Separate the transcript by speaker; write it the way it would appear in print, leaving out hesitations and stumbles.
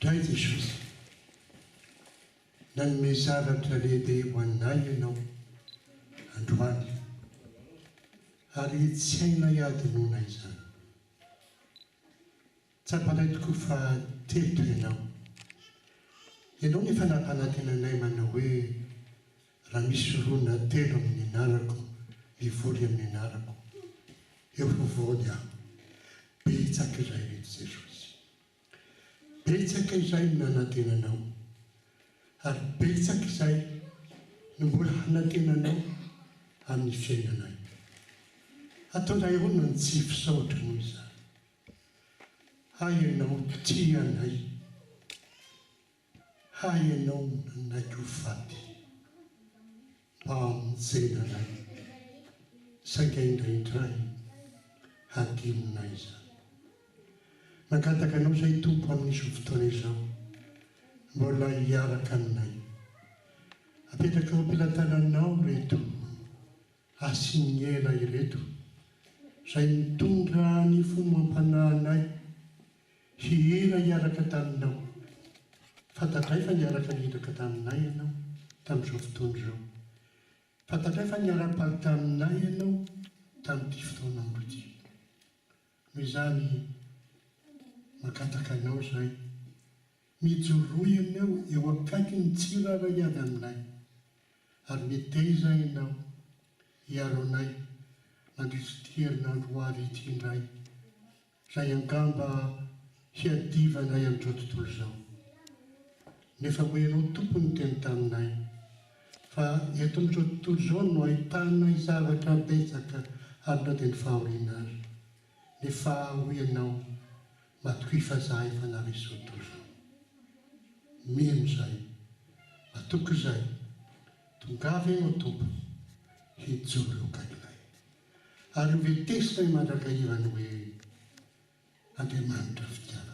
Speaker 1: Dray Jesosy, nanome zavatra lehibe ho anay Ianao androany, ary tsy hainay hadinoina izany. Tsapanay tokoa fa teto Ianao. Ianao no efa nampanantena anay manao hoe, Raha misy roa na telo amin'ny anarako mivory amin'ny anarako, eo afovoany Aho. Betsaka izay ry Jesosy. Betsaka izay no nanantena Anao, ary betsaka izay no mbola hanantena Anao amin'ny fiainanay. Ataonay ahoana ny tsy fisaotra noho izany? Hay Ianao tia anay. Hay Ianao nanaiky ho faty mba hamonjena anay. Sainga indraindray hadinonay izany. Mangataka Anao izay Tompo amin'izao fotoana izao mbola hiaraka aminay. Apetraka eo am-pelatananao ireto Hasin'ny ela ireto, izay nitondra ny fombampanahinay hihira hiaraka taminao. Fantatray fa niaraka niraka taminay ianao tamin'izao fotoana izao. Fantatray fa niara-paly taminay ianao tamin'ity fotoan'andro ity. Noho izany, mangataka anao izahay, mijoroa ianao eo akaikin'ny tsirairay avy aminay. Ary meteza ianao hiaro anay mandritra ity herinandro ho avy ity indray, izay angamba hiadivanay amin'izao tontolo izao. Nefa moa ianao Tompo niteny taminay fa eto amin'izao tontolo izao no ahitanay zavatra betsaka ary na dia ny fahoriana aza. Nefa hoy ianao, matokia fa za efa naharesy izao tontolo izao. Mino izay. Matoky izay. Tongava Ianao Tompo hijoro eo akaikinay. Ary ho vetesinay mandrakariva ny hoe Andriamanitra fitiavana.